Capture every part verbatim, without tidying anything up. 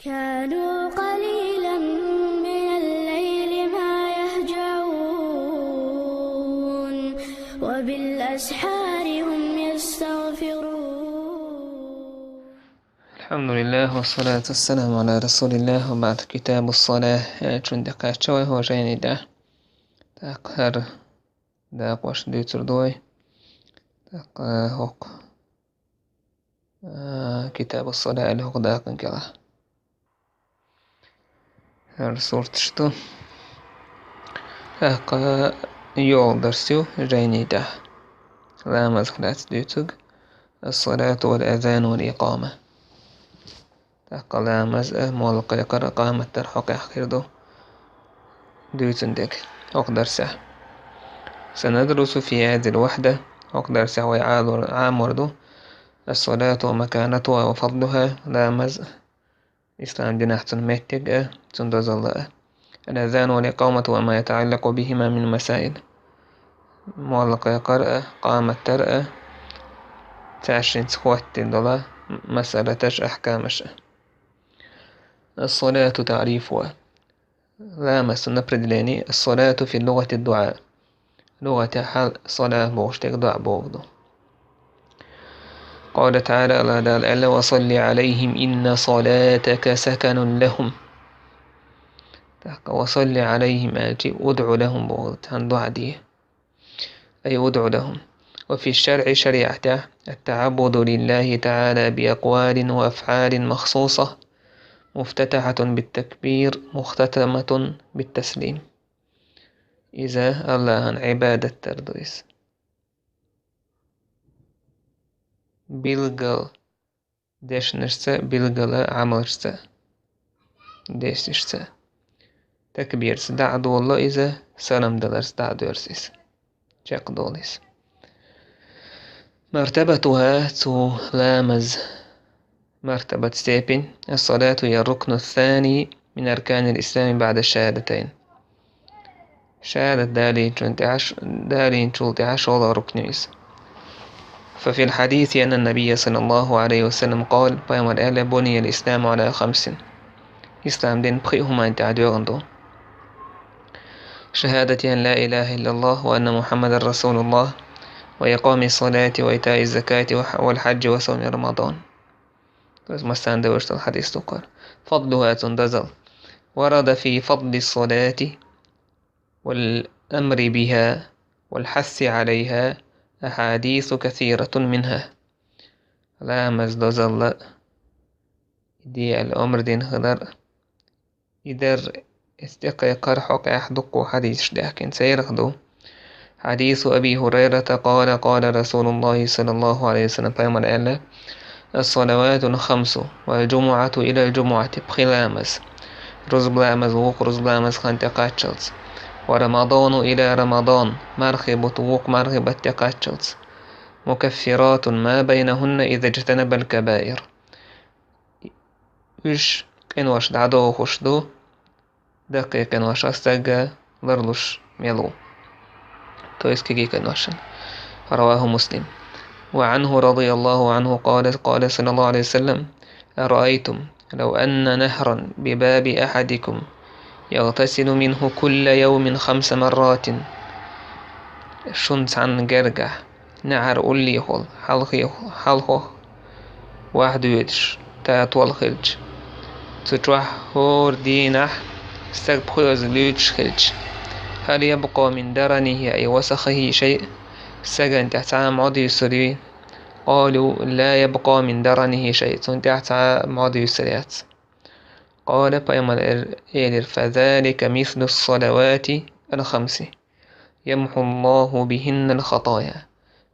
كانوا قليلا من الليل ما يهجعون، وبالأسحار هم يستغفرون. الحمد لله والصلاة والسلام على رسول الله وبعد. كتاب الصلاة. Чунда кхачча вай хожайни да. Так, хар да къош дюцур дой. Так, хок. Э, Китабу Саля аьлла хӀокху дакъан кӀела. ХӀара сурташ ду. ТӀаккха йолу дарс ю жайни тӀехь. Ламазах лаьцна дуьйцург. Ас-салату вал азану вал икъама. ТӀаккха ламаз а, молла кхайкхар а, къамат дар а хӀокхехь хир ду. Дуьйцун дерг хӀокху дарсехь. Санадрусу фи хӀазил вахьда, хӀокху дарсехь вай Ӏалур, Ӏамор ду. Ас-салату ва маканатуха ва фадлуха, ламаз, ислам динахь цуьнан меттиг а, цуьнан дозалла а. Ал-азану вал икъамату ва ма ятаӀаллакъу бихима мин масаил. Молла кхайкхар а, къамат дар а, цаьршинца хӀоттийна долу масалаташ, ахкамаш а. Ас-салату таӀрифуха. Ламаз, цуьнан определени. Ас-салату фи лугӀати ад-дуӀа. ЛугӀатехь сала бохуш дерг дуӀа бохург ду. Къала таӀала, АллахӀ Дала аьлла: «Ва салли Ӏалайхим, инна салатака саканун лахум». ТӀаккха «ва салли Ӏалайхим» аьлчи, «удӀу лахум» бохург, царна дуӀа де. Ай удӀу лахум. Ва фи шарӀи, шариӀатехь, ат-таӀаббуду лиллахи таӀала би акъвалин ва афӀалин махсуса, муфтатахьатун бит-такбир, мухтатаматун бит-таслим. Иза АллахӀан Ӏибадат дар ду иза. Билггал дешнашца, билггала Ӏамалшца, дешнашца. Такбирца дӀа а долало иза, салам даларца дӀа а доьрзу иза. Чекхдолу иза. Мартабатуха, цу ламаз мартабат, степень, ас-салату хӀия ар-рукну ас-сани мин арканил ислами баӀда шахӀадатайн. ШахӀадат далийначул тӀаьхьа, далийначул тӀаьхьа шолгӀа рукн ю иза. Фа фил хьадиси анна набийя саллаллаху Ӏалайхи ва саллам къала, пайхамар аьлла: «Буниял исламу Ӏала хамсин». Ислам дин пхи хӀуманна тӀехь доьгӀна ду. ШахӀадати ан ла илахӀа иллаллахӀ ва анна Мухьаммадан расулуллахӀ, ва икъамис салати ва итаиз закати ва хьа-, вал хьаджи ва савми Рамадан. То есть массарна девзаш долу хьадис ду кхара. Фадлуха, цуьнан дозалла. Варада фи фадлис салати вал амри биха вал хьасси Ӏалайха ахьадису касиратун минха. Ламаз дозалла де аьлла омра дина хилар, и дар, иза тӀекхайкхар хьокъехь дуккха хьадисаш даьхкина. Церах ду: «Хьадису Аби Хурайрата къала, къала Расулуллахи саллаллаху Ӏалайхи ва саллам», пайхамар аьлла: «Ас-салаватул хамсу, вал джумуӀату илал джумуӀати», пхи ламаз, рузба ламаз вукху рузба ламаз хан тӀекхаччалц, «ва Рамадану ила Рамадан», мархи бутт вукху мархи бутт тӀекхаччалц, «мукаффиратун ма байнахунна иза джтанабал кабаир». Уьш къинош дӀадохуш ду, даккхий къиношах стаг ларлуш мел ву. То есть кегий къиношна. Раваху Муслим. Ва Ӏанху радияллаху Ӏанху къала, къала саллаллаху Ӏалайхи ва саллам: «Араайтум, лав анна нахран би баби ахьадикум, ягътасилу минху кулла явмин хамса марратин». Шун цхьанна гергахь неӀар уллехула, хьалхе-, хьалхо ваха доьдуш, татол хилча, цу чохь хӀора дийнахь стаг пхоьазза луьйчуш хилча, хӀал ябкъа мин даранихи ай васахихи шай, стагана тӀехь цхьа а мӀод юьсур юй? Къалу: ла ябкъа мин даранихи шай, цунна тӀехь цхьа а мӀод юьсур яц. Къала, пайхамар эр-, элира: фазалика мислу ссалавати алхамси, ямхьу Аллаху бихинна алхатая.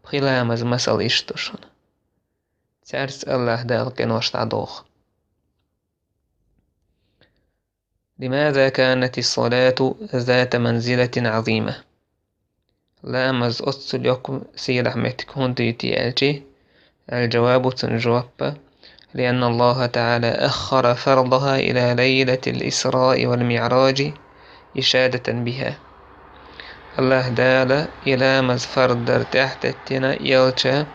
Пхи ламаз масал иштта ду шуна. Цаьрца АллахӀ Дала къинош дӀадоху. Лимаза канати ссалату зата манзилатин Ӏазима? Ламаз оццул йоккха сийлахь меттиг хӀунда ю те аьлчи, аль-джавабу, цуьнан жоп: лианна Аллаха таӀала аххара фардаха ила лайлатил исраи вал миӀражи ишадатан биха. АллахӀ Дала и ламаз фард дар тӀаьхьатеттина элча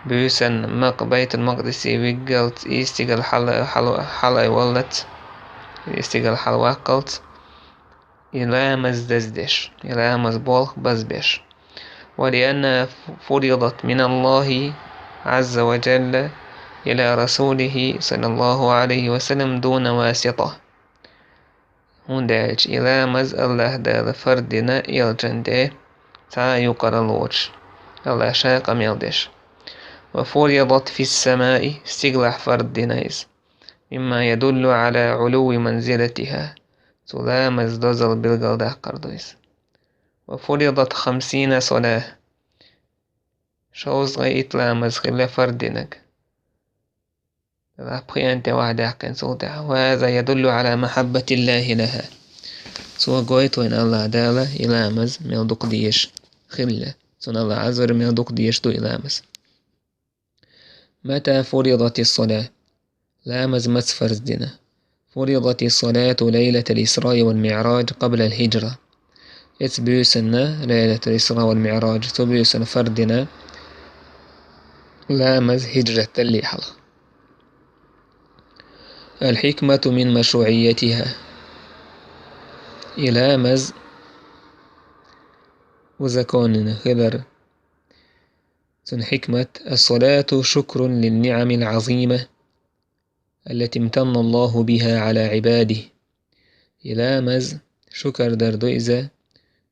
буьйсанна макъ Байтул-Макъдисе виггалц, и стигал хьала-, хьала-, хьалайваллалц, и стигал хьалаваккхалц, и ламаз даздеш, и ламаз болх базбеш. ولأنها فرضت من الله عز وجل إلى رسوله صلى الله عليه وسلم دون واسطة. ХӀунда аьлча и ламаз АллахӀ Дала фарз дина элчан тӀе цхьа а юкъара лоцуш, АллахӀа Ша къамел деш. وفرضت في السماء, стигалахь фарз дина иза. مما يدل على علو منزلتها. Цу ламазан дозалла билгалдаккхар ду иза. وفرضت خمسين صلاة. Шовзткъе итт ламаз хилла фарз динарг. Делахь пхиъанна тӀе охьадаьккхина цул тӀаьхьа. وهذا يدل على محبة الله لها. Цо гойту вайна АллахӀ Дала и ламаз мел дукха дезаш хилла. Цунна АллахӀ Ӏазза ва Жалла мел дукха дезаш ду и ламаз. متى فرضت الصلاة؟ Ламаз маца фарз дина? فرضت الصلاة ليلة الإسراء والمعراج قبل الهجرة. Эцу буьйсанна, ليلة الإسراء والمعراج, цу буьйсанна фарз дина ламаз хӀиджрат далле хьалха. الحكمة من مشروعيتها. И ламаз узаконена хилар. Цун хьикмат: الصلاة شكر للنعم العظيمة التي امتن الله بها على عباده. И ламаз шукар дар ду иза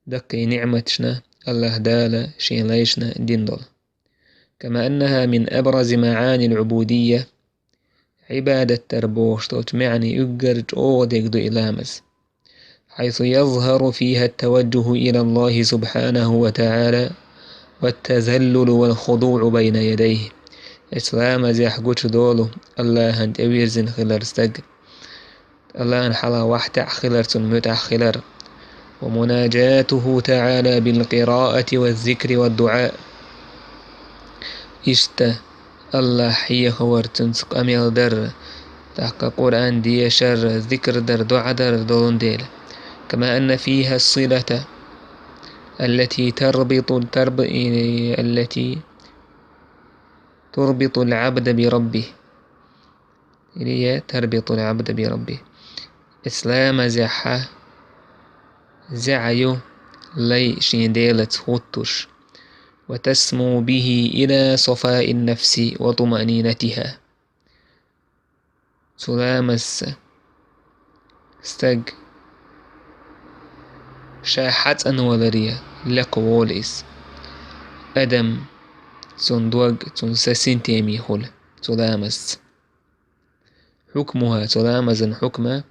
даккхий ниӀматашна, АллахӀ Дала шен лайшна дина долу. كما أنها من أبرز معاني العبودية. Ӏибадат дар бохуш долчу маьӀне уггар чӀогӀа дерг ду и ламаз. حيث يظهر فيها التوجه إلى الله سبحانه وتعالى والتذلل والخضوع بين يديه. Эцу ламазехь гучудолу АллахӀан тӀевирзина хилар стаг. АллахӀан хьалха вахьтаьӀа хилар, цунна муьтӀахь хилар. ومناجاته تعالى بالقراءة والذكر والدعاء. Иштта АллахӀ хьехавар, цуьнца къамел дар, тӀаккха Къуръан дешар, зикр дар, дуӀа дар долун дела. كما أن فيها الصلة التي تربط، ترب-، التي تربط العبد بربه. Или я تربط العبد بربه. Эцу ламазехь зӀе ю лай шен Делаца хӀуттуш. وتسمو به إلى صفاء النفس وطمأنينتها. Цу ламазца стаг ша хьацӀанваларе лекха волу иза. Адам, цуьнан дог, цуьнан са синтеме хуьлу цу ламазца. حكمها, цу ламазан хьукма: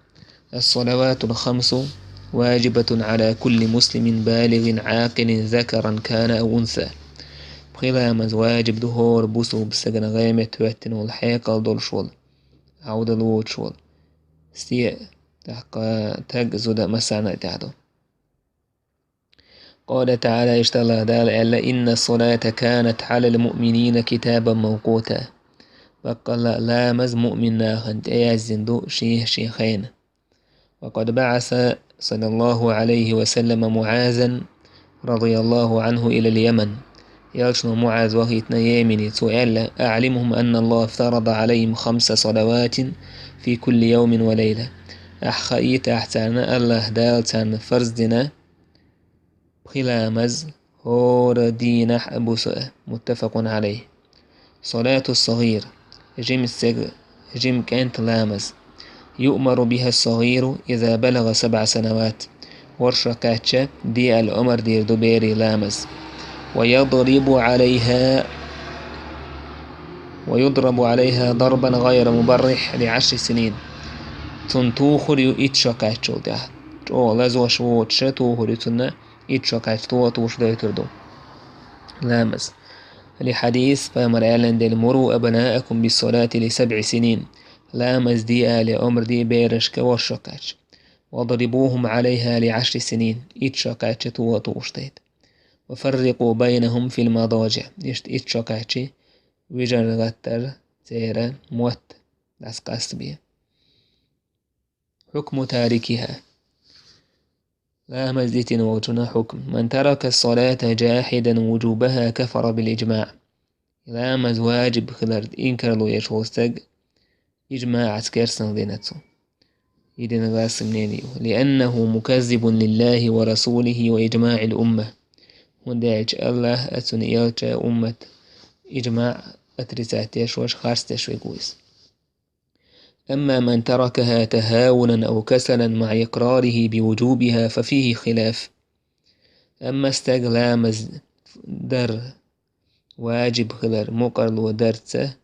الصلوات الخمس واجبة على كل مسلم بالغ عاقل ذكرا كان أو أنثى. Пхи ламаз ваджиб ду хӀора бусулба стагана, гӀеметтахӀоьттина волу, хьекъал долуш волу, Ӏовдал воцуш волу стаг, тӀаккха стаг, зуда массарна а тӀехь ду. قال تعالى, иштта АллахӀ Дала аьлла: إن الصلاة كانت على المؤمنين كتابا موقوتا. Баккъалла а ламаз муъмин нахана тӀеяздина ду шен-шен хенахь. وقد بعث صلى الله عليه وسلم معاذا رضي الله عنه إلى اليمن. Элчано МуӀаз вахийтина Йемене, цо аьлла: أعلمهم أن الله افترض عليهم خمس صلوات في كل يوم وليلة. Ахь хаийта ахь царна, АллахӀ Дала царна фарз дина пхи ламаз хӀора дийнахь а, буса а. متفق عليه. صلاة الصغير, жима стеган, жима кӀентан ламаз. يؤمر بها الصغير إذا بلغ سبع سنوات. ВорхӀ шо кхаьчча, де аьлла омра дийр ду берийн ламаз. ويضرب عليها، ويضرب عليها ضربا غير مبرح لعشر سنين. Цунна тухур ю итт шо кхаьччул тӀаьхьа. ЧӀогӀа лазош воцуша тухур ю цунна, итт шо кхаьчча тоха тухуш дойтур ду ламаз. لحديث, пайхамара аьлла дела: مروا أبناءكم بالصلاة لسبع سنين. Ламаз де аьлла омра де берашка ворхӀ шо кхаьчча. واضربوهم عليها لعشر سنين. Итт шо кхаьчча тоха тухуш дайта. وفرقوا بينهم في المضاجع. Иштта итт шо кхаьчча вижар гӀаттар церан мотт дӀасакъастабе. حكم تاركها. Ламаз дитина волчунна хьукм: من ترك الصلاة جاحدا وجوبها كفر بالإجماع. Ламаз ваджиб хилар инкарло еш волу стаг ижмаӀаца керстанал дина цо. И дина гласный мнение ю. لأنه مكذب لله ورسوله وإجماع الأمة. ХӀунда аьлча Аллах а, цуьнан элча а, уммат ижмаӀ отрицать деш ваш, харц деш вега ву иза. أما من تركها تهاونا أو كسلا مع إقراره بوجوبها ففيه خلاف. Амма стаг ламаз дар ваджиб хилар мукъарло дарца,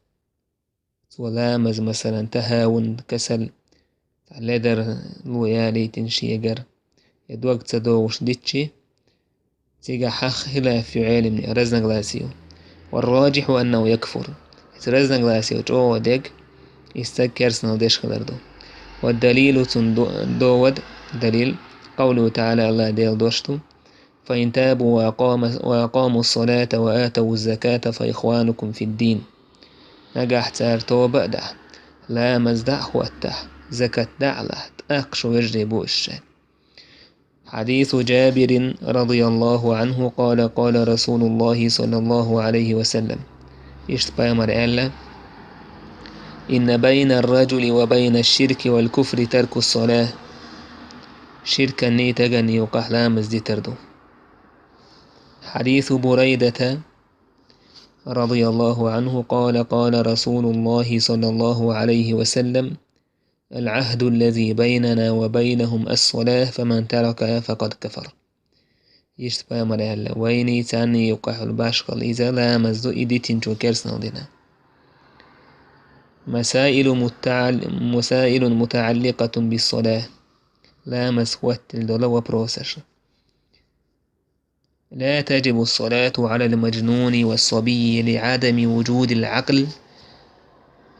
цо ламаз, масалан, тахӀавун, касал, цхьа ледарло ялийтина шегара, я дог ца догӀуш дитчи, цигахь хилаф ю Ӏеламнехан, разногласие ю. والراجح أنه يكفر. Иза разногласие чӀогӀа дерг, и стаг керстанал деш хилар ду. والدليل, цунна до-, довод, далил, قوله تعالى, Аллах Делан дош ду: فإن تابوا وأقام-, وأقاموا الصلاة وآتوا الزكاة فإخوانكم في الدين. Нагахь цара тоба а дахь, ламаз дӀа а хӀоттахь, закат дӀа а лахь, тӀаккха шун вежарий бу уьш шайн. حديث جابر رضي الله عنه قال: قال رسول الله صلى الله عليه وسلم. Иштта пайхамар аьлла: إن بين الرجل وبين الشرك والكفر ترك الصلاة. Ширканний, таганний юкъахь ламаз дитар ду. حديث بريدة رضي الله عنه قال: قال رسول الله صلى الله عليه وسلم: العهد الذي بيننا وبينهم الصلاة فمن تركها فقد كفر. Иштта пайхамар аьлла: вайний, царний юкъахь йолу башхалла иза ламаз ду, и дитинчо керстанал дина. مسائل متعل-، مسائل متعلقة بالصلاة. Ламаз хӀоттийна долу вопросаш. لا تجب الصلاة على المجنون والصبي لعدم وجود العقل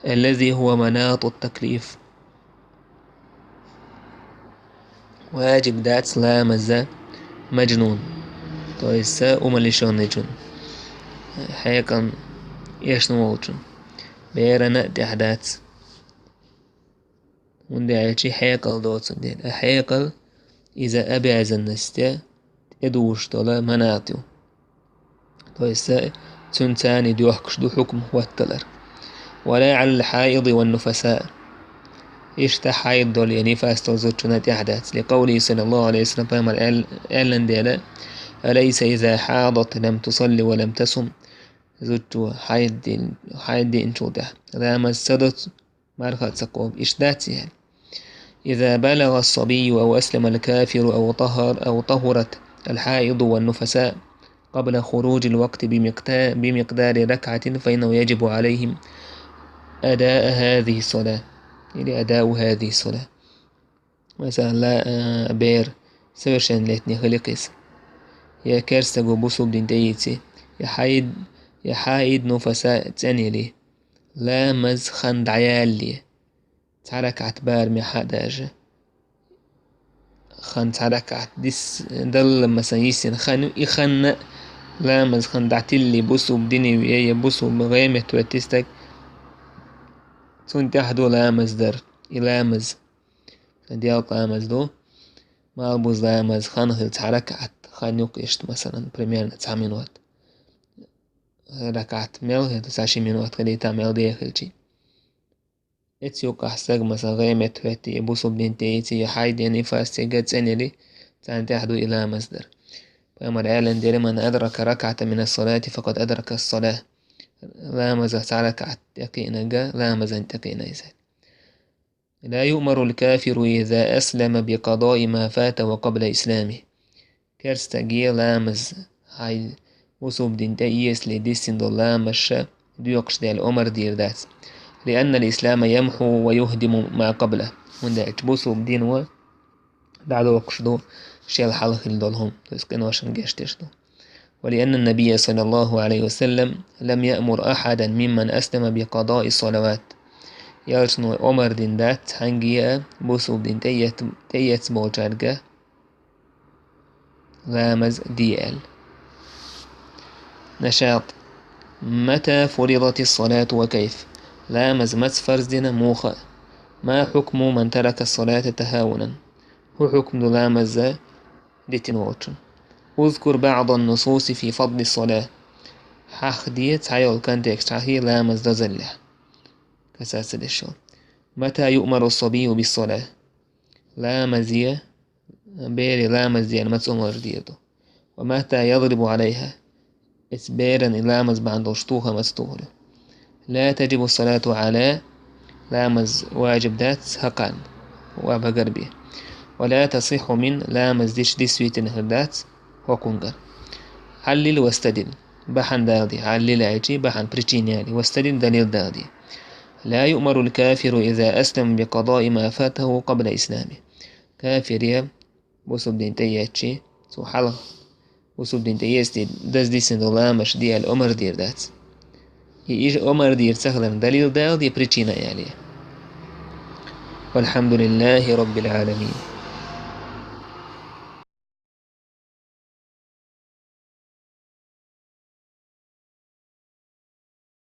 الذي هو مناط التكليف. Ваджиб дац ламаз маджнун, то есть умалишённыйчун, хьекъална эшна волчун, берана а тӀехь дац. ХӀунда аьлча хьекъал доцун дела. А хьекъал иза обязанность тӀедужуш долу манат ю. То есть цуьнан царний доьхкуш ду хьукм хӀотталар. ولا على الحائض والنفساء. Иштта хьайд долу я нифас долу зудчунна тӀехь дац. لقوله صلى الله عليه وسلم, пайхамар аьл-, аьллан дела: أليس إذا حاضت لم تصل ولم تصم. Зудчо хьайд дин-, хьайд диъначул тӀехь ламаз ца до, марха а ца кхобу, иштта дац и аьлла. إذا بلغ الصبي أو أسلم الكافر أو طهر، أو طهرت الحائض والنفساء قبل خروج الوقت بمقتا-، بمقدار ركعة فإنه يجب عليهم أداء هذه الصلاة. Или أداء هذه الصلاة. Масала, а, бер совершеннолетний хили кхиса, я керстаго бусулба дин тӀеийци, я хьайд, я хьайд нуфаса цӀена йили, ламаз хан дӀаялале, цхьа ракаӀат барамехь а даже, хан цхьа ракаӀат дис-, далла, масалан, йисина хан ю, и ханна ламаз хан дӀатилли бусулба дине ве, я бусулба гӀеметтахӀотти стаг, цунна тӀехь ду ламаз дар, и ламаз, сан делкъа ламаз ду, малбуза ламаз хан хила цхьа ракаӀат, хан юкъа иштта, масалан, примерно цхьа минот. РакаӀат мел хила, цхьа ши минот хилийта мел дехилчи. Эцу юкъахь стаг, масалан, гӀеметтахӀотти, я бусулба дин тӀеийци, я хьайд, я нифас цига цӀена йили, царна тӀехь ду и ламаз дар. Пайхамар аьллан дела: من أدرك ركعة من الصلاة فقد أدرك الصلاة. Ламазах цхьа ракаӀат тӀекхиънарг ламазан тӀекхиъна иза. لا يؤمر الكافر إذا أسلم بقضاء ما فاته قبل إسلامه. Керстаге ламаз, хьайн бусулба дин тӀе эцале дисина долу ламазаш доькъуш дела омар дийр дац. لأن الإسلام يمحو ويهدم ما قبله. ХӀунда аьлча бусулба дино дӀадоккхуш ду шел хьалха хилла долу хӀума, то есть къиношна гечдеш ду. ولأن النبي صلى الله عليه وسلم لم يأمر أحدا ممن أسلم بقضاء الصلوات. Элчано омар дина дац цхьаьнгге а бусулба дин тӀеэц-, тӀеэцна болчаьрга ламаз де аьлла. نشاط. متى فرضت الصلاة وكيف؟ Ламаз маца фарз дина, муха а? ما حكم من ترك الصلاة تهاونا؟ ХӀун хьукм ду ламаз дитина волчун? اذكر بعض النصوص في فضل الصلاة. хьахьде, цхьайола контекст хьахье ламаз дозаллехь. Касаться деш йола. متى يؤمر الصبي بالصلاة؟ Ламазе, бере ламаз де маца омар дийр ду? ومتى يضرب عليها؟ Эцу берана и ламаз бахьана долуш тоха маца тухур ю? لا تجب الصلاة على, ламаз важиб дац хӀокхарна, ва багарби. ولا تصح من, ламаз дича дисвитина хир дац хӀокхунгара. علل واستدل. Бахьана дала де, علل аьлча, бахьана, причина яьле, واستدل, далил дала де. لا يؤمر الكافر إذا أسلم بقضاء ما فاته قبل إسلامه. Кафир я, бусулба дин тӀеэцчи, цо хьалха бусулба дин тӀеэцчи, даздисина долу ламазаш де аьлла омар дийр дац. И иша омар дийр ца хиларна далил дала де, причина яьле. والحمد لله رب العالمين.